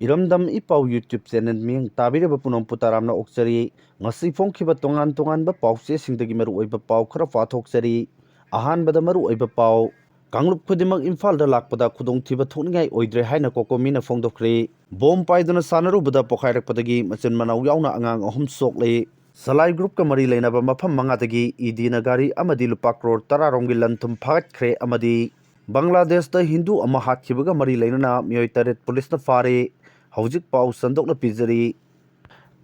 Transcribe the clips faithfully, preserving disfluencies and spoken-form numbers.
ꯏꯔꯝꯗꯝ ꯏ ꯄꯥꯎ YouTube channel ꯃꯤꯠꯌꯦꯡ ꯇꯥꯕꯤꯔꯤꯕ ꯄꯨꯝꯅꯃꯛꯄꯨ ꯇꯔꯥꯝꯅ ꯑꯣꯛꯆꯔꯤ꯫ ꯉꯁꯤ ꯐꯣꯡꯈꯤꯕ ꯇꯣꯉꯥꯟ ꯇꯣꯉꯥꯟꯕ ꯄꯥꯎꯆꯦꯁꯤꯡꯗꯒꯤ ꯃꯔꯨꯑꯣꯏꯕ ꯄꯥꯎ ꯈꯔ ꯄꯥꯊꯣꯛꯆꯔꯤ꯫ ꯑꯍꯥꯟꯕꯗ ꯃꯔꯨꯑꯣꯏꯕ ꯄꯥꯎ, ꯀꯥꯡꯂꯨꯞ ꯈꯨꯗꯤꯡꯃꯛ ꯏꯝꯐꯥꯜꯗ ꯂꯥꯛꯄꯗ ꯈꯨꯗꯣꯡꯊꯤꯕ ꯊꯣꯛꯅꯤꯡꯉꯥꯏ ꯑꯣꯏꯗ꯭ꯔꯦ ꯍꯥꯏꯅ ꯀꯣꯀꯣꯃꯤꯅ ꯐꯣꯡꯗꯣꯛꯈ꯭ꯔꯦ꯫ ꯕꯣꯝ ꯄꯥꯏꯗꯨꯅ ꯁꯥꯟꯅꯔꯨꯕꯗ ꯄꯣꯈꯥꯏꯔꯛꯄꯗꯒꯤ ꯃꯆꯤꯟ ꯃꯅꯥꯎ ꯌꯥꯎꯅ ꯑꯉꯥꯡ ꯑꯍꯨꯝ ꯁꯣꯛꯂꯦ꯫ ꯁꯂꯥꯏ ꯒ꯭ꯔꯨꯞꯀ ꯃꯔꯤ ꯂꯩꯅꯕ ꯃꯐꯝ ꯃꯉꯥꯗꯒꯤ ꯏꯗꯤꯅ ꯒꯥꯔꯤ ꯑꯃꯗꯤ ꯂꯨꯄꯥ ꯀ꯭ꯔꯣꯔ ꯇꯔꯥ ꯔꯣꯝꯒꯤ ꯂꯟ ꯊꯨꯝ ꯐꯥꯒꯠꯈ꯭ꯔꯦ ꯑꯃꯗꯤ ꯕꯪꯒ꯭ꯂꯥꯗꯦꯁꯇ ꯍꯤꯟꯗꯨ ꯑꯃ ꯍꯥꯠꯈꯤꯕꯒ ꯃꯔꯤ ꯂꯩꯅꯅ ꯃꯤꯑꯣꯏ ꯇꯔꯦꯠ ꯄꯨꯂꯤꯁꯅ ꯐꯥꯔꯦ꯫ ꯍꯧꯖꯤꯛ ꯄꯥꯎ ꯁꯟꯗꯣꯛꯅ ꯄꯤꯖꯔꯤ꯫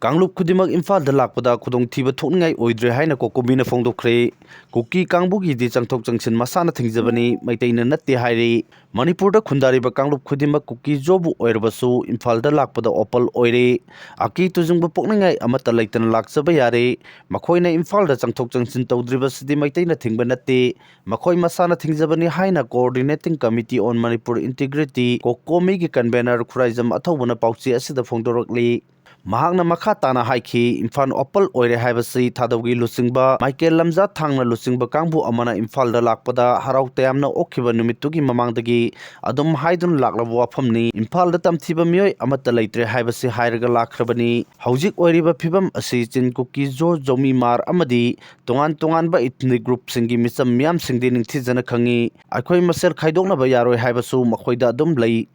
ꯀꯥꯡꯂꯨꯞ ꯈꯨꯗꯤꯡꯃꯛ ꯏꯝꯐꯥꯜꯗ ꯂꯥꯛꯄꯗ ꯈꯨꯗꯣꯡꯊꯤꯕ ꯊꯣꯛꯅꯤꯡꯉꯥꯏ ꯑꯣꯏꯗ꯭ꯔꯦ ꯍꯥꯏꯅ ꯀꯣꯀꯣꯃꯤꯅ ꯐꯣꯡꯗꯣꯛꯈ꯭ꯔꯦ꯫ ꯀꯨꯀꯤ ꯀꯥꯡꯕꯨꯒꯤꯗꯤ ꯆꯪꯊꯣꯛ ꯆꯪꯁꯤꯟ ꯃꯁꯥꯅ ꯊꯤꯡꯖꯕꯅꯤ, ꯃꯩꯇꯩꯅ ꯅꯠꯇꯦ ꯍꯥꯏꯔꯤ꯫ ꯃꯅꯤꯄꯨꯔꯗ ꯈꯨꯟꯗꯥꯔꯤꯕ ꯀꯥꯡꯂꯨꯞ ꯈꯨꯗꯤꯡꯃꯛ ꯀꯨꯀꯤ ꯖꯣꯕꯨ ꯑꯣꯏꯔꯕꯁꯨ ꯏꯝꯐꯥꯜꯗ ꯂꯥꯛꯄꯗ ꯑꯣꯄꯜ ꯑꯣꯏꯔꯦ꯫ ꯑꯀꯤ ꯇꯨꯖꯨꯡꯕ ꯄꯣꯛꯅꯤꯡꯉꯥꯏ ꯑꯃꯠꯇ ꯂꯩꯇꯅ ꯂꯥꯛꯆꯕ ꯌꯥꯔꯦ꯫ ꯃꯈꯣꯏꯅ ꯏꯝꯐꯥꯜꯗ ꯆꯪꯊꯣꯛ ꯆꯪꯁꯤꯟ ꯇꯧꯗ꯭ꯔꯤꯕꯁꯤꯗꯤ ꯃꯩꯇꯩꯅ ꯊꯤꯡꯕ ꯅꯠꯇꯦ, ꯃꯈꯣꯏ ꯃꯁꯥꯅ ꯊꯤꯡꯖꯕꯅꯤ ꯍꯥꯏꯅ Coordinating Committee on Manipur Integrity, ꯀꯣꯀꯣꯃꯤꯒꯤ ꯀꯟꯚꯦꯅꯔ ꯈꯨꯔꯥꯏꯖꯝ ꯑꯊꯧꯕꯅ ꯄꯥꯎꯆꯦ ꯑꯁꯤꯗ ꯐꯣꯡꯗꯣꯔꯛꯂꯤ꯫ ꯃꯍꯥꯛꯅ ꯃꯈꯥ ꯇꯥꯅ ꯍꯥꯏꯈꯤ, ꯏꯝꯐꯥꯜ ꯑꯣꯄꯜ ꯑꯣꯏꯔꯦ ꯍꯥꯏꯕꯁꯤ ꯊꯥꯗꯧꯒꯤ ꯂꯨꯆꯤꯡꯕ ꯃꯥꯏꯀꯦꯜ ꯂꯝꯖꯥ ꯊꯥꯡꯅ ꯂꯨꯆꯤꯡꯕ ꯀꯥꯡꯕꯨ ꯑꯃꯅ ꯏꯝꯐꯥꯜꯗ ꯂꯥꯛꯄꯗ ꯍꯔꯥꯎ ꯇꯌꯥꯝꯅ ꯑꯣꯛꯈꯤꯕ ꯅꯨꯃꯤꯠꯇꯨꯒꯤ ꯃꯃꯥꯡꯗꯒꯤ ꯑꯗꯨꯝ ꯍꯥꯏꯗꯨꯅ ꯂꯥꯛꯂꯕ ꯋꯥꯐꯝꯅꯤ꯫ ꯏꯝꯐꯥꯜꯗ ꯇꯝꯊꯤꯕ ꯃꯤꯑꯣꯏ ꯑꯃꯠꯇ ꯂꯩꯇ꯭ꯔꯦ ꯍꯥꯏꯕꯁꯤ ꯍꯥꯏꯔꯒ ꯂꯥꯛꯈ꯭ꯔꯕꯅꯤ꯫ ꯍꯧꯖꯤꯛ ꯑꯣꯏꯔꯤꯕ ꯐꯤꯕꯝ ꯑꯁꯤ ꯆꯤꯟ, ꯀꯨꯀꯤ, ꯖꯣ, ꯖꯧꯃꯤ, ꯃꯥꯔ ꯑꯃꯗꯤ ꯇꯣꯉꯥꯟ ꯇꯣꯉꯥꯟꯕ ꯏꯊꯅꯤꯛ ꯒ꯭ꯔꯨꯞꯁꯤꯡꯒꯤ ꯃꯤꯆꯝ ꯃꯤꯌꯥꯝꯁꯤꯡꯗꯤ ꯅꯤꯡꯊꯤꯖꯅ ꯈꯪꯏ꯫ ꯑꯩꯈꯣꯏ ꯃꯁꯦꯜ ꯈꯥꯏꯗꯣꯛꯅꯕ ꯌꯥꯔꯣꯏ ꯍꯥꯏꯕꯁꯨ ꯃꯈꯣꯏꯗ ꯑꯗꯨꯝ ꯂꯩ꯫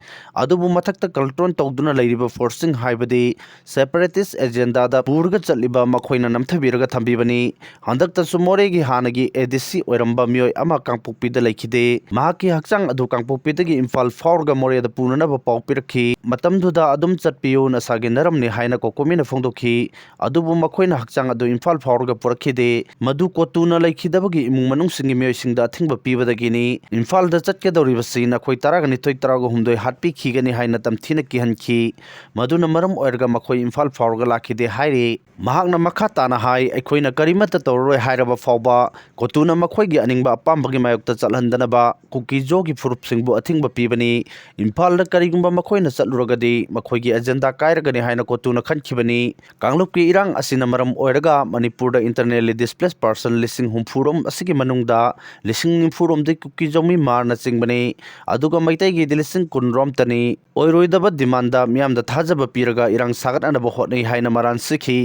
ꯑꯗꯨꯕꯨ ꯃꯊꯛꯇ ꯀꯟꯇ꯭ꯔꯣꯜ ꯇꯧꯗꯨꯅ ꯂꯩꯔꯤꯕ ꯐꯣꯔꯁꯁꯤꯡ ꯍꯥꯏꯕꯗꯤ ꯁꯦꯄꯔꯦꯇꯤꯁ ꯑꯦꯖꯦꯟꯗꯥꯗ ꯄꯨꯔꯒ ꯆꯠꯂꯤꯕ ꯃꯈꯣꯏꯅ ꯅꯝꯊꯕꯤꯔꯒ ꯊꯝꯕꯤꯕꯅꯤ꯫ ꯍꯟꯗꯛꯇꯁꯨ ꯃꯣꯔꯦꯒꯤ ꯍꯥꯟꯅꯒꯤ ꯑꯦ ꯗꯤ ꯁꯤ ꯑꯣꯏꯔꯝꯕ ꯃꯤꯑꯣꯏ ꯑꯃ ꯀꯥꯡꯄꯣꯛꯄꯤꯗ ꯂꯩꯈꯤꯗꯦ꯫ ꯃꯍꯥꯛꯀꯤ ꯍꯛꯆꯥꯡ ꯑꯗꯨ ꯀꯥꯡꯄꯣꯛꯄꯤꯗꯒꯤ ꯏꯝꯐꯥꯜ ꯐꯥꯎꯔꯒ ꯃꯣꯔꯦꯗ ꯄꯨꯅꯅꯕ ꯄꯥꯎ ꯄꯤꯔꯛꯈꯤ꯫ ꯃꯇꯝꯗꯨꯗ ꯑꯗꯨꯝ ꯆꯠꯄꯤꯌꯨ, ꯅꯁꯥꯒꯤ ꯅꯔꯝꯅꯤ ꯍꯥꯏꯅ ꯀꯣꯀꯣꯃꯤꯅ ꯐꯣꯡꯗꯣꯛꯈꯤ꯫ ꯑꯗꯨꯕꯨ ꯃꯈꯣꯏꯅ ꯍꯛꯆꯥꯡ ꯑꯗꯨ ꯏꯝꯐꯥꯜ ꯐꯥꯎꯔꯒ ꯄꯨꯔꯛꯈꯤꯗꯦ꯫ ꯃꯗꯨ ꯀꯣꯇꯨꯅ ꯂꯩꯈꯤꯗꯕꯒꯤ ꯏꯃꯨꯡ ꯃꯅꯨꯡꯁꯤꯡꯒꯤ ꯃꯤꯑꯣꯏꯁꯤꯡꯗ ꯑꯊꯤꯡꯕ ꯄꯤꯕꯗꯒꯤꯅꯤ꯫ ꯏꯝꯐꯥꯜꯗ ꯆꯠꯀꯗꯧꯔꯤꯕꯁꯤ ꯅꯈꯣꯏ ꯇꯔꯥꯒ ꯅꯤꯊꯣꯏ, ꯇꯔꯥꯒ ꯍꯨꯝꯗꯣꯏ ꯍꯥꯠꯄꯤꯈꯤꯒꯅꯤ ꯍꯥꯏꯅ ꯇꯝꯊꯤꯅ ꯀꯤꯍꯟꯈꯤ꯫ ꯃꯗꯨꯅ ꯃꯔꯝ ꯑꯣꯏꯔꯒ ꯃꯈꯣꯏ ꯏꯝꯐꯥꯜ ꯐꯥꯎꯔꯒ ꯂꯥꯛꯈꯤꯗꯦ ꯍꯥꯏꯔꯤ꯫ ꯃꯍꯥꯛꯅ ꯃꯈꯥ ꯇꯥꯅ ꯍꯥꯏ, ꯑꯩꯈꯣꯏꯅ ꯀꯔꯤꯃꯠꯇ ꯇꯧꯔꯔꯣꯏ ꯍꯥꯏꯔꯕ ꯐꯥꯎꯕ ꯀꯣꯇꯨꯅ ꯃꯈꯣꯏꯒꯤ ꯑꯅꯤꯡꯕ ꯑꯄꯥꯝꯕꯒꯤ ꯃꯥꯌꯣꯛꯇ ꯆꯠꯍꯟꯗꯅꯕ ꯀꯨꯀꯤ ꯖꯣꯒꯤ ꯐꯨꯔꯨꯞꯁꯤꯡꯕꯨ ꯑꯊꯤꯡꯕ ꯄꯤꯕꯅꯤ꯫ ꯏꯝꯐꯥꯜꯗ ꯀꯔꯤꯒꯨꯝꯕ ꯃꯈꯣꯏꯅ ꯆꯠꯂꯨꯔꯒꯗꯤ ꯃꯈꯣꯏꯒꯤ ꯑꯦꯖꯦꯟꯗꯥ ꯀꯥꯏꯔꯒꯅꯤ ꯍꯥꯏꯅ ꯀꯣꯇꯨꯅ ꯈꯟꯈꯤꯕꯅꯤ꯫ ꯀꯥꯡꯂꯨꯞꯀꯤ ꯏꯔꯥꯡ ꯑꯁꯤꯅ ꯃꯔꯝ ꯑꯣꯏꯔꯒ ꯃꯅꯤꯄꯨꯔꯗ internally displaced person ꯂꯤꯁꯤꯡ ꯍꯨꯝꯐꯨ ꯔꯣꯝ ꯑꯁꯤꯒꯤ ꯃꯅꯨꯡꯗ ꯂꯤꯁꯤꯡ ꯅꯤꯐꯨ ꯔꯣꯝꯗꯤ ꯀꯨꯀꯤ ꯖꯣꯃꯤ ꯃꯥꯔꯅꯆꯤꯡꯕꯅꯤ꯫ ꯑꯗꯨꯒ ꯃꯩꯇꯩꯒꯤꯗꯤ ꯂꯤꯁꯤꯡ ꯀꯨꯟ ꯔꯣꯝꯇꯅꯤ꯫ ꯑꯣꯏꯔꯣꯏꯗꯕ demand ꯃꯤꯌꯥꯝꯗ ꯊꯥꯖꯕ ꯄꯤꯔꯒ ꯏꯔꯥꯡ ꯁꯥꯒꯠꯅꯅꯕ ꯍꯣꯠꯅꯩ ꯍꯥꯏꯅ ꯃꯔꯥꯟ ꯁꯤꯈꯤ꯫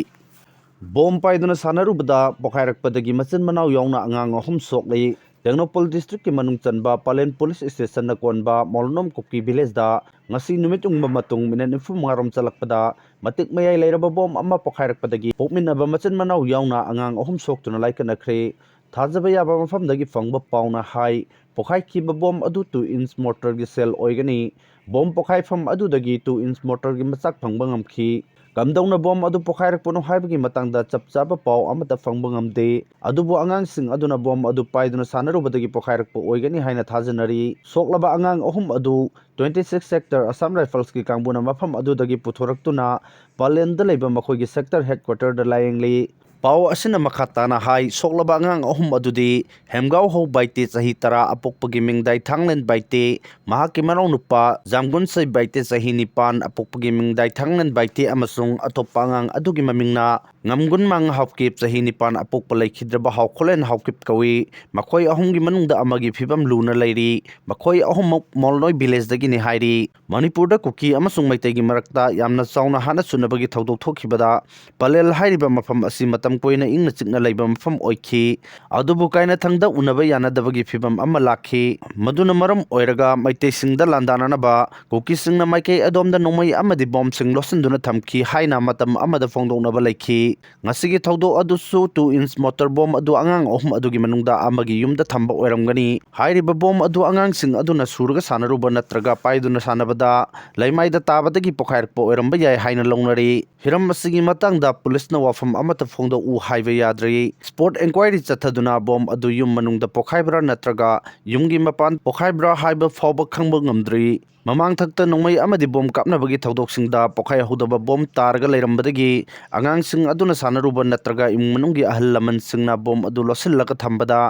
ꯕꯣꯝ ꯄꯥꯏꯗꯨꯅ ꯁꯥꯟꯅꯔꯨꯕꯗ ꯄꯣꯈꯥꯏꯔꯛꯄꯗꯒꯤ ꯃꯆꯤꯟ ꯃꯅꯥꯎ ꯌꯥꯎꯅ ꯑꯉꯥꯡ ꯑꯍꯨꯝ ꯁꯣꯛꯂꯤ꯫ ꯇꯦꯡꯅꯧꯄꯜ districtꯀꯤ ꯃꯅꯨꯡ ꯆꯟꯕ ꯄꯂꯦꯟ police stationꯅ ꯀꯣꯟꯕ ꯃꯣꯜꯅꯣꯝ ꯀꯨꯀꯤ villageꯗ ꯉꯁꯤ ꯅꯨꯃꯤꯠ ꯌꯨꯡꯕ ꯃꯇꯨꯡ minute ꯅꯤꯐꯨ ꯃꯉꯥ ꯔꯣꯝ ꯆꯠꯂꯛꯄꯗ ꯃꯇꯤꯛ ꯃꯌꯥꯏ ꯂꯩꯔꯕ ꯕꯣꯝ ꯑꯃ ꯄꯣꯈꯥꯏꯔꯛꯄꯗꯒꯤ ꯄꯣꯛꯃꯤꯟꯅꯕ ꯃꯆꯤꯟ ꯃꯅꯥꯎ ꯌꯥꯎꯅ ꯑꯉꯥꯡ ꯑꯍꯨꯝ ꯁꯣꯛꯇꯨꯅ ꯂꯥꯏꯀꯠꯅꯈ꯭ꯔꯦ꯫ ꯊꯥꯖꯕ ꯌꯥꯕ ꯃꯐꯝꯗꯒꯤ ꯐꯪꯕ ꯄꯥꯎꯅ ꯍꯥꯏ, ꯄꯣꯈꯥꯏꯈꯤꯕ ꯕꯣꯝ ꯑꯗꯨ two inch mortarꯒꯤ shell ꯑꯣꯏꯒꯅꯤ꯫ ꯕꯣꯝ ꯄꯣꯈꯥꯏꯐꯝ ꯑꯗꯨꯗꯒꯤ two inch mortarꯒꯤ ꯃꯆꯥꯛ ꯐꯪꯕ ꯉꯝꯈꯤ꯫ ꯀꯝꯗꯧꯅ ꯕꯣꯝ ꯑꯗꯨ ꯄꯣꯈꯥꯏꯔꯛꯄꯅꯣ ꯍꯥꯏꯕꯒꯤ ꯃꯇꯥꯡꯗ ꯆꯞ ꯆꯥꯕ ꯄꯥꯎ ꯑꯃꯠꯇ ꯐꯪꯕ ꯉꯝꯗꯦ꯫ ꯑꯗꯨꯕꯨ ꯑꯉꯥꯡꯁꯤꯡ ꯑꯗꯨꯅ ꯕꯣꯝ ꯑꯗꯨ ꯄꯥꯏꯗꯨꯅ ꯁꯥꯟꯅꯔꯨꯕꯗꯒꯤ ꯄꯣꯈꯥꯏꯔꯛꯄ ꯑꯣꯏꯒꯅꯤ ꯍꯥꯏꯅ ꯊꯥꯖꯅꯔꯤ꯫ ꯁꯣꯛꯂꯕ ꯑꯉꯥꯡ ꯑꯍꯨꯝ ꯑꯗꯨ twenty six sector Assam Riflesꯀꯤ ꯀꯥꯡꯕꯨꯅ ꯃꯐꯝ ꯑꯗꯨꯗꯒꯤ ꯄꯨꯊꯣꯔꯛꯇꯨꯅ ꯄꯥꯂꯦꯟꯗ ꯂꯩꯕ ꯃꯈꯣꯏꯒꯤ sector headquarterꯗ ꯂꯥꯌꯦꯡꯂꯤ꯫ ꯄꯥꯎ ꯑꯁꯤꯅ ꯃꯈꯥ ꯇꯥꯅ ꯍꯥꯏ, ꯁꯣꯛꯂꯕ ꯑꯉꯥꯡ ꯑꯍꯨꯝ ꯑꯗꯨꯗꯤ ꯍꯦꯝꯒꯥꯎꯍꯧ ꯕꯥꯏꯇꯦ ꯆꯍꯤ ꯇꯔꯥ ꯑꯄꯣꯛꯄꯒꯤ ꯃꯤꯡ ꯗꯥꯏꯊꯥꯡꯂꯦꯟ ꯕꯥꯏꯇꯦ, ꯃꯍꯥꯛꯀꯤ ꯃꯅꯥꯎꯅꯨꯄꯥ ꯖꯥꯝꯒꯨꯟꯁꯩ ꯕꯥꯏꯇꯦ ꯆꯍꯤ ꯅꯤꯄꯥꯟ ꯑꯄꯣꯛꯄꯒꯤ ꯃꯤꯡ ꯗꯥꯏꯊꯥꯡꯂꯦꯟ ꯕꯥꯏꯇꯦ ꯑꯃꯁꯨꯡ ꯑꯇꯣꯞꯄ ꯑꯉꯥꯡ ꯑꯗꯨꯒꯤ ꯃꯃꯤꯡꯅ ꯉꯝꯒꯨꯟꯃꯥꯡ ꯍꯥꯎꯀꯤꯞ ꯆꯍꯤ ꯅꯤꯄꯥꯟ ꯑꯄꯣꯛꯄ ꯂꯩꯈꯤꯗ꯭ꯔꯕ ꯍꯥꯎꯈꯣꯂꯦꯟ ꯍꯥꯎꯀꯤꯞ ꯀꯧꯏ꯫ ꯃꯈꯣꯏ ꯑꯍꯨꯝꯒꯤ ꯃꯅꯨꯡꯗ ꯑꯃꯒꯤ ꯐꯤꯕꯝ ꯂꯨꯅ ꯂꯩꯔꯤ꯫ ꯃꯈꯣꯏ ꯑꯍꯨꯝꯃꯛ ꯃꯣꯜꯅꯣꯏ villageꯗꯒꯤꯅꯤ ꯍꯥꯏꯔꯤ꯫ ꯃꯅꯤꯄꯨꯔꯗ ꯀꯨꯀꯤ ꯑꯃꯁꯨꯡ ꯃꯩꯇꯩꯒꯤ ꯃꯔꯛꯇ ꯌꯥꯝꯅ ꯆꯥꯎꯅ ꯍꯥꯠꯅ ꯁꯨꯅꯕꯒꯤ ꯊꯧꯗꯣꯛ ꯊꯣꯛꯈꯤꯕꯗ ꯄꯂꯦꯜ ꯍꯥꯏꯔꯤꯕ ꯃꯐꯝ ꯑꯁꯤ ꯃꯇꯝ ꯀꯨꯏꯅ ꯏꯪꯅ ꯆꯤꯛꯅ ꯂꯩꯕ ꯃꯐꯝ ꯑꯣꯏꯈꯤ꯫ ꯑꯗꯨꯕꯨ ꯀꯥꯏꯅꯊꯪꯗ ꯎꯅꯕ ꯌꯥꯅꯗꯕꯒꯤ ꯐꯤꯕꯝ ꯑꯃ ꯂꯥꯛꯈꯤ꯫ ꯃꯗꯨꯅ ꯃꯔꯝ ꯑꯣꯏꯔꯒ ꯃꯩꯇꯩꯁꯤꯡꯗ ꯂꯥꯟꯗꯥꯅꯅꯕ ꯀꯨꯀꯤꯁꯤꯡꯅ ꯃꯥꯏꯀꯩ ꯑꯗꯣꯝꯗ ꯅꯣꯡꯃꯩ ꯑꯃꯗꯤ ꯕꯣꯝꯁꯤꯡ ꯂꯣꯠꯁꯤꯟꯗꯨꯅ ꯊꯝꯈꯤ ꯍꯥꯏꯅ ꯃꯇꯝ ꯑꯃꯗ ꯐꯣꯡꯗꯣꯛꯅꯕ ꯂꯩꯈꯤ꯫ ꯉꯁꯤꯒꯤ ꯊꯧꯗꯣꯛ ꯑꯗꯨꯁꯨ two inch mortar bomb ꯑꯗꯨ ꯑꯉꯥꯡ ꯑꯍꯨꯝ ꯑꯗꯨꯒꯤ ꯃꯅꯨꯡꯗ ꯑꯃꯒꯤ ꯌꯨꯝꯗ ꯊꯝꯕ ꯑꯣꯏꯔꯝꯒꯅꯤ꯫ ꯍꯥꯏꯔꯤꯕ ꯕꯣꯝ ꯑꯗꯨ ꯑꯉꯥꯡꯁꯤꯡ ꯑꯗꯨꯅ ꯁꯨꯔꯒ ꯁꯥꯟꯅꯔꯨꯕ ꯅꯠꯇ꯭ꯔꯒ ꯄꯥꯏꯗꯨꯅ ꯁꯥꯟꯅꯕꯗ ꯂꯩꯃꯥꯏꯗ ꯇꯥꯕꯗꯒꯤ ꯄꯣꯈꯥꯏꯔꯛꯄ ꯑꯣꯏꯔꯝꯕ ꯌꯥꯏ ꯍꯥꯏꯅ ꯂꯧꯅꯔꯤ꯫ ꯍꯤꯔꯝ ꯑꯁꯤꯒꯤ ꯃꯇꯥꯡꯗ ꯄꯨꯂꯤꯁꯅ ꯋꯥꯐꯝ ꯑꯃꯠꯇ ꯐꯣꯡꯗꯣꯛꯎ ꯍꯥꯏꯕ ꯌꯥꯗ꯭ꯔꯤ꯫ Spot inquiry ꯆꯠꯊꯗꯨꯅ ꯕꯣꯝ ꯑꯗꯨ ꯌꯨꯝ ꯃꯅꯨꯡꯗ ꯄꯣꯈꯥꯏꯕ꯭ꯔꯥ ꯅꯠꯇ꯭ꯔꯒ ꯌꯨꯝꯒꯤ ꯃꯄꯥꯟ ꯄꯣꯈꯥꯏꯕ꯭ꯔꯥ ꯍꯥꯏꯕ ꯐꯥꯎꯕ ꯈꯪꯕ ꯉꯝꯗ꯭ꯔꯤ꯫ ꯃꯃꯥꯡꯊꯛꯇ ꯅꯣꯡꯃꯩ ꯑꯃꯗꯤ ꯕꯣꯝ ꯀꯥꯞꯅꯕꯒꯤ ꯊꯧꯗꯣꯛꯁꯤꯡꯗ ꯄꯣꯈꯥꯏꯍꯧꯗꯕ ꯕꯣꯝ ꯇꯥꯔꯒ ꯂꯩꯔꯝꯕꯗꯒꯤ ꯑꯉꯥꯡꯁꯤꯡ ꯑꯗꯨꯅ ꯁꯥꯟꯅꯔꯨꯕ ꯅꯠꯇ꯭ꯔꯒ ꯏꯃꯨꯡ ꯃꯅꯨꯡꯒꯤ ꯑꯍꯜ ꯂꯃꯟꯁꯤꯡꯅ ꯕꯣꯝ ꯑꯗꯨ ꯂꯣꯠꯁꯤꯜꯂꯒ ꯊꯝꯕꯗ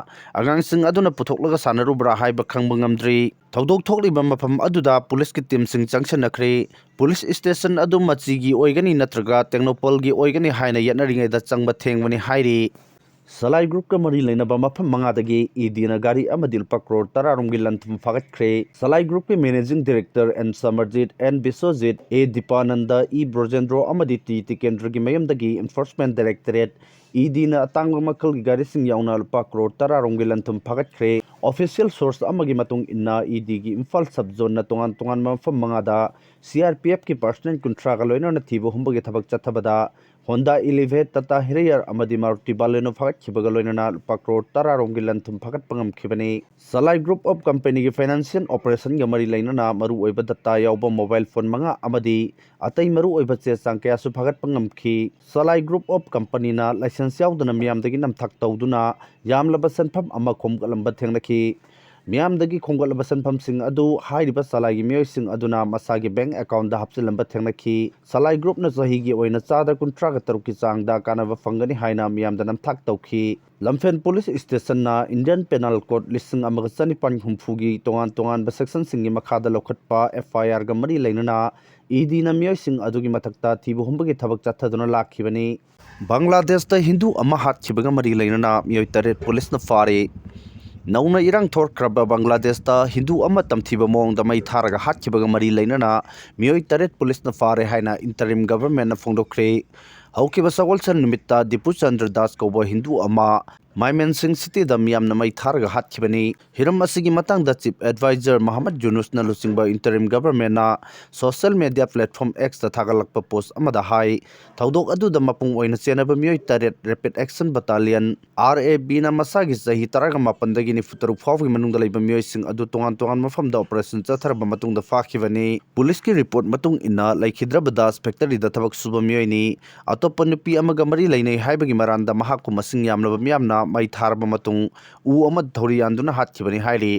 ꯑꯉꯥꯡꯁꯤꯡ ꯑꯗꯨꯅ ꯄꯨꯊꯣꯛꯂꯒ ꯁꯥꯟꯅꯔꯨꯕ꯭ꯔꯥ ꯍꯥꯏꯕ ꯈꯪꯕ ꯉꯝꯗ꯭ꯔꯤ꯫ ꯊꯧꯗꯣꯛ ꯊꯣꯛꯂꯤꯕ ꯃꯐꯝ ꯑꯗꯨꯗ ꯄꯨꯂꯤꯁꯀꯤ ꯇꯤꯝꯁꯤꯡ ꯆꯪꯁꯤꯟꯅꯈ꯭ꯔꯦ꯫ ꯄꯨꯂꯤꯁ ꯁ꯭ꯇꯦꯁꯟ ꯑꯗꯨ ꯃꯆꯤꯒꯤ ꯑꯣꯏꯒꯅꯤ ꯅꯠꯇ꯭ꯔꯒ ꯇꯦꯡꯅꯧꯄꯜꯒꯤ ꯑꯣꯏꯒꯅꯤ ꯍꯥꯏꯅ ꯌꯦꯠꯅꯔꯤꯉꯩꯗ ꯆꯪꯕ ꯊꯦꯡꯕꯅꯤ ꯍꯥꯏꯔꯤ꯫ ꯁꯂꯥꯏ ꯒ꯭ꯔꯨꯞꯀ ꯃꯔꯤ ꯂꯩꯅꯕ ꯃꯐꯝ ꯃꯉꯥꯗꯒꯤ ꯏ ꯗꯤꯅ ꯒꯥꯔꯤ ꯑꯃꯗꯤ ꯂꯨꯄꯥ ꯀ꯭ꯔꯣꯔ ꯇꯔꯥ ꯔꯣꯝꯒꯤ ꯂꯟ-ꯊꯨꯝ ꯐꯥꯒꯠꯈ꯭ꯔꯦ꯫ ꯁꯂꯥꯏ ꯒ꯭ꯔꯨꯞꯀꯤ managing director and ꯁꯃꯔꯖꯤꯠ, and Biswajit, A ꯗꯤꯄꯥꯅꯟꯗ, E ꯕ꯭ꯔꯣꯖꯦꯟꯗ꯭ꯔꯣ ꯑꯃꯗꯤ ꯇꯤ ꯇꯤꯀꯦꯟꯗ꯭ꯔꯒꯤ ꯃꯌꯨꯝꯗꯒꯤ ꯏꯟꯐꯣꯔꯁꯃꯦꯟ ꯗꯥꯏꯔꯦꯛꯇꯣꯔꯦꯠ ꯏ ꯗꯤꯅ ꯑꯇꯥꯡꯕ ꯃꯈꯜꯒꯤ ꯒꯥꯔꯤꯁꯤꯡ ꯌꯥꯎꯅ ꯂꯨꯄꯥ ꯀ꯭ꯔꯣꯔ ꯇꯔꯥ ꯔꯣꯝꯒꯤ ꯂꯟ-ꯊꯨꯝ ꯐꯥꯒꯠꯈ꯭ꯔꯦ꯫ ꯑꯣꯐꯤꯁꯤꯌꯦꯜ ꯁꯣꯔꯁ ꯑꯃꯒꯤ ꯃꯇꯨꯡ ꯏꯟꯅ, ꯏ ꯗꯤꯒꯤ ꯏꯝꯐꯥꯜ ꯁꯕ ꯖꯣꯟꯅ ꯇꯣꯉꯥꯟ ꯇꯣꯉꯥꯟꯕ ꯃꯐꯝ ꯃꯉꯥꯗ ꯁꯤ ꯑꯥꯔ ꯄꯤ ꯑꯦꯐꯀꯤ ꯄꯔꯁꯅꯦꯜ ꯀꯨꯟꯊ꯭ꯔꯥꯒ ꯂꯣꯏꯅꯅ ꯊꯤꯕ ꯍꯨꯝꯕꯒꯤ ꯊꯕꯛ ꯆꯠꯊꯕꯗ ꯍꯣꯟꯗꯥ ꯏꯂꯤꯚꯦꯠ, ꯇꯥꯇꯥ ꯍꯦꯔꯤꯌꯔ ꯑꯃꯗꯤ ꯃꯥꯔꯨꯇꯤ ꯕꯥꯂꯦꯅꯣ ꯐꯥꯒꯠꯈꯤꯕꯒ ꯂꯣꯏꯅꯅ ꯂꯨꯄꯥ ꯀ꯭ꯔꯣꯔ ꯇꯔꯥ ꯔꯣꯝꯒꯤ ꯂꯟ-ꯊꯨꯝ ꯐꯥꯒꯠꯄ ꯉꯝꯈꯤꯕꯅꯤ꯫ ꯁꯂꯥꯏ ꯒ꯭ꯔꯨꯞ ꯑꯣꯐ ꯀꯝꯄꯦꯅꯤꯒꯤ ꯐꯥꯏꯅꯥꯟꯁꯤꯌꯦꯜ ꯑꯣꯄꯔꯦꯁꯟꯒ ꯃꯔꯤ ꯂꯩꯅꯅ ꯃꯔꯨꯑꯣꯏꯕ ꯗꯇꯥ ꯌꯥꯎꯕ ꯃꯣꯕꯥꯏꯜ ꯐꯣꯟ ꯃꯉꯥ ꯑꯃꯗꯤ ꯑꯇꯩ ꯃꯔꯨꯑꯣꯏꯕ ꯆꯦ ꯆꯥꯡ ꯀꯌꯥꯁꯨ ꯐꯥꯒꯠꯄ ꯉꯝꯈꯤ꯫ ꯁꯂꯥꯏ ꯒ꯭ꯔꯨꯞ ꯑꯣꯐ ꯀꯝꯄꯅꯤꯅ ꯂꯥꯏꯁꯦꯟꯁ ꯌꯥꯎꯗꯅ ꯃꯤꯌꯥꯝꯗꯒꯤ ꯅꯝꯊꯥꯛ ꯇꯧꯗꯨꯅ ꯌꯥꯝꯂꯕ ꯁꯦꯟꯐꯝ ꯑꯃ ꯈꯣꯝꯒꯠꯂꯝꯕ ꯊꯦꯡꯅꯈꯤ꯫ ꯃꯤꯌꯥꯝꯗꯒꯤ ꯈꯣꯝꯒꯠꯂꯕ ꯁꯦꯟꯐꯝꯁꯤꯡ ꯑꯗꯨ ꯍꯥꯏꯔꯤꯕ ꯁꯂꯥꯏꯒꯤ ꯃꯤꯑꯣꯏꯁꯤꯡ ꯑꯗꯨꯅ ꯃꯁꯥꯒꯤ ꯕꯦꯡꯛ ꯑꯦꯀꯥꯎꯟꯗ ꯍꯥꯞꯆꯤꯜꯂꯝꯕ ꯊꯦꯡꯅꯈꯤ꯫ ꯁꯂꯥꯏ ꯒ꯭ꯔꯨꯞꯅ ꯆꯍꯤꯒꯤ ꯑꯣꯏꯅ ꯆꯥꯗ ꯀꯨꯟꯊ꯭ꯔꯥꯒ ꯇꯔꯨꯛꯀꯤ ꯆꯥꯡꯗ ꯀꯥꯟꯅꯕ ꯐꯪꯒꯅꯤ ꯍꯥꯏꯅ ꯃꯤꯌꯥꯝꯗ ꯅꯝꯊꯥꯛ ꯇꯧꯈꯤ꯫ ꯂꯝꯐꯦꯜ ꯄꯨꯂꯤꯁ ꯁ꯭ꯇꯦꯁꯟꯅ ꯏꯟꯗꯤꯌꯟ ꯄꯦꯅꯥꯜ ꯀꯣꯗ ꯂꯤꯁꯤꯡ ꯑꯃꯒ ꯆꯅꯤꯄꯥꯟ ꯍꯨꯝꯐꯨꯒꯤ ꯇꯣꯉꯥꯟ ꯇꯣꯉꯥꯟꯕ ꯁꯦꯛꯁꯟꯁꯤꯡꯒꯤ ꯃꯈꯥꯗ ꯂꯧꯈꯠꯄ ꯑꯦꯐ ꯑꯥꯏ ꯑꯥꯔꯒ ꯃꯔꯤ ꯂꯩꯅꯅ ꯏ ꯗꯤꯅ ꯃꯤꯑꯣꯏꯁꯤꯡ ꯑꯗꯨꯒꯤ ꯃꯊꯛꯇ ꯊꯤꯕ ꯍꯨꯝꯕꯒꯤ ꯊꯕꯛ ꯆꯠꯊꯗꯨꯅ ꯂꯥꯛꯈꯤꯕꯅꯤ꯫ ꯕꯪꯒ꯭ꯂꯥꯗꯦꯁꯇ ꯍꯤꯟꯗꯨ ꯑꯃ ꯍꯥꯠꯈꯤꯕꯒ ꯃꯔꯤ ꯂꯩꯅꯅ ꯃꯤꯑꯣꯏ ꯇꯔꯦꯠ ꯄꯨꯂꯤꯁꯅ ꯐꯥꯔꯦ꯫ ꯅꯧꯅ ꯏꯔꯥꯡ ꯊꯣꯛꯈ꯭ꯔꯕ ꯕꯪꯒ꯭ꯂꯥꯗꯦꯁꯇ ꯍꯤꯟꯗꯨ ꯑꯃ ꯇꯝꯊꯤꯕ ꯃꯑꯣꯡꯗ ꯃꯩ ꯊꯥꯔꯒ ꯍꯥꯠꯈꯤꯕꯒ ꯃꯔꯤ ꯂꯩꯅꯅ ꯃꯤꯑꯣꯏ ꯇꯔꯦꯠ ꯄꯨꯂꯤꯁꯅ ꯐꯥꯔꯦ ꯍꯥꯏꯅ ꯏꯟꯇꯔꯤꯝ ꯒꯚꯔꯟꯃꯦꯟꯠꯅ ꯐꯣꯡꯗꯣꯛꯈ꯭ꯔꯦ꯫ ꯍꯧꯈꯤꯕ ꯁꯒꯣꯜꯁꯦꯟ ꯅꯨꯃꯤꯠꯇ ꯗꯤꯄꯨ ꯆꯟꯗ꯭ꯔ ꯗꯥꯁ ꯀꯧꯕ ꯍꯤꯟꯗꯨ ꯑꯃ ꯃꯥꯏꯃꯦꯟꯁꯤꯡ ꯁꯤꯇꯤꯗ ꯃꯤꯌꯥꯝꯅ ꯃꯩ ꯊꯥꯔꯒ ꯍꯥꯠꯈꯤꯕꯅꯤ꯫ ꯍꯤꯔꯝ ꯑꯁꯤꯒꯤ ꯃꯇꯥꯡꯗ ꯆꯤꯐ ꯑꯦꯗꯚꯥꯏꯖꯔ ꯃꯍꯃꯗ ꯌꯨꯅꯨꯁꯅ ꯂꯨꯆꯤꯡꯕ ꯏꯟꯇꯔꯤꯝ ꯒꯚꯔꯟꯃꯦꯟꯠꯅ ꯁꯣꯁꯤꯌꯦꯜ ꯃꯤꯗꯤꯌꯥ ꯄ꯭ꯂꯦꯠꯐꯣꯔꯝ ꯑꯦꯛꯁꯇ ꯊꯥꯒꯠꯂꯛꯄ ꯄꯣꯁ ꯑꯃꯗ ꯍꯥꯏ, ꯊꯧꯗꯣꯛ ꯑꯗꯨꯗ ꯃꯄꯨꯡ ꯑꯣꯏꯅ ꯆꯦꯟꯅꯕ ꯃꯤꯑꯣꯏ ꯇꯔꯦꯠ ꯔꯦꯄꯤꯗ ꯑꯦꯛꯁꯟ ꯕꯠꯇꯥꯂꯤꯌꯟ, ꯑꯥꯔ ꯑꯦ ꯕꯤꯅ ꯃꯁꯥꯒꯤ ꯆꯍꯤ ꯇꯔꯥꯃꯥꯄꯟꯗꯒꯤ ꯅꯤꯐꯨꯇꯔꯨꯛ ꯐꯥꯎꯕꯒꯤ ꯃꯅꯨꯡꯗ ꯂꯩꯕ ꯃꯤꯑꯣꯏꯁꯤꯡ ꯑꯗꯨ ꯇꯣꯉꯥꯟ ꯇꯣꯉꯥꯟꯕ ꯃꯐꯝꯗ ꯑꯣꯄꯔꯦꯁꯟ ꯆꯠꯊꯔꯕ ꯃꯇꯨꯡꯗ ꯐꯥꯈꯤꯕꯅꯤ꯫ ꯄꯨꯂꯤꯁꯀꯤ ꯔꯤꯄꯣꯔꯠ ꯃꯇꯨꯡ ꯏꯟꯅ, ꯂꯩꯈꯤꯗ꯭ꯔꯕ ꯗꯥꯁ ꯐꯦꯛꯇꯔꯤꯗ ꯊꯕꯛ ꯁꯨꯕ ꯃꯤꯑꯣꯏꯅꯤ꯫ ꯑꯇꯣꯞꯄ ꯅꯨꯄꯤ ꯑꯃꯒ ꯃꯔꯤ ꯂꯩꯅꯩ ꯍꯥꯏꯕꯒꯤ ꯃꯔꯥꯟꯗ ꯃꯍꯥꯛꯄꯨ ꯃꯁꯤꯡ ꯌꯥꯝꯂꯕ ꯃꯤꯌꯥꯝꯅ ꯃꯩ ꯊꯥꯔꯕ ꯃꯇꯨꯡ ꯎ ꯑꯃꯗ ꯊꯧꯔꯤ ꯌꯥꯟꯗꯨꯅ ꯍꯥꯠꯈꯤꯕꯅꯤ ꯍꯥꯏꯔꯤ꯫